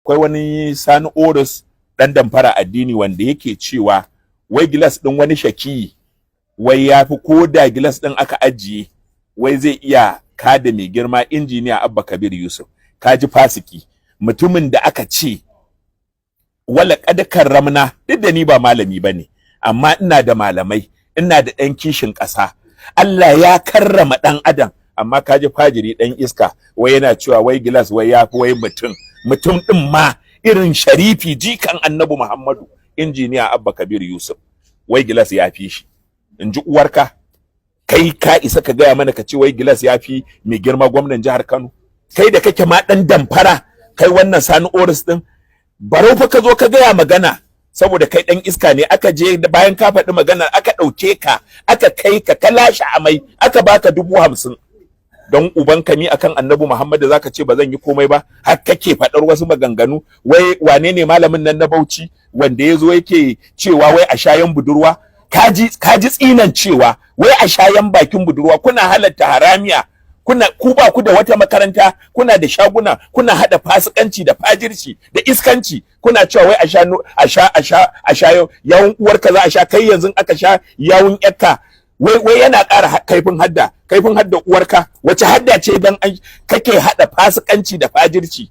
Akwai wani Sani Orus, dan damfara addini, wanda yake cewa wai gilas din wani shakiyi wai ya fi, ko da gilas din aka ajiye, wai zai iya kada mai girma Injiniya Abba Kabir Yusuf. Kaji fasiki, mutumin da aka ce wala kad karramna. Duk da ni ba malami bane, amma ina da malamai, ina da ɗan kishin ƙasa. Allah ya karrama ɗan adam, amma kaji fajiri, ɗan iska, wai yana cewa wai gilas wai ya fi wai mutum, mutum ɗin ma irin sharifi, jikan Annabi Muhammadu, Injiniya Abba Kabir Yusuf, wai gilas ya fi shi. In ji uwarka, kai ka isa ka gaya mana ka ce wai gilas ya fi mai girma gwamnan jihar Kano? Kai da kake ma ɗan damfara, kai wannan Sani Oris ɗin, barau fa ka zo ka gaya magana saboda kai ɗan iska ne. Aka je, bayan ka faɗi magana, aka ɗauke ka, aka kai ka, ka lashe amai, aka baka 50,000 don ubanka. Ni akan Annabi Muhammad da zaka ce ba zan yi komai ba, har kake faɗar wasu maganganu. Wai wane ne malamin nan na Bauchi wanda ya zo yake cewa wai a shayan budurwa? Kaji tsinan cewa wai a shayan bakin budurwa. Kuna halatta haramiya, kuna ku ba ku da wata makaranta, kuna da shaguna, kuna hada fasikanci da fajirci da iskanci, kuna cewa wai a sha, a sha, a sha, a sha yawun uwarka za a sha. Kai yanzu aka sha yawun yakka, wai yana ƙara kaifin hadda. Kaifin hadda uwarka, wace hadda ce dan kake hada fasikanci da fajirci?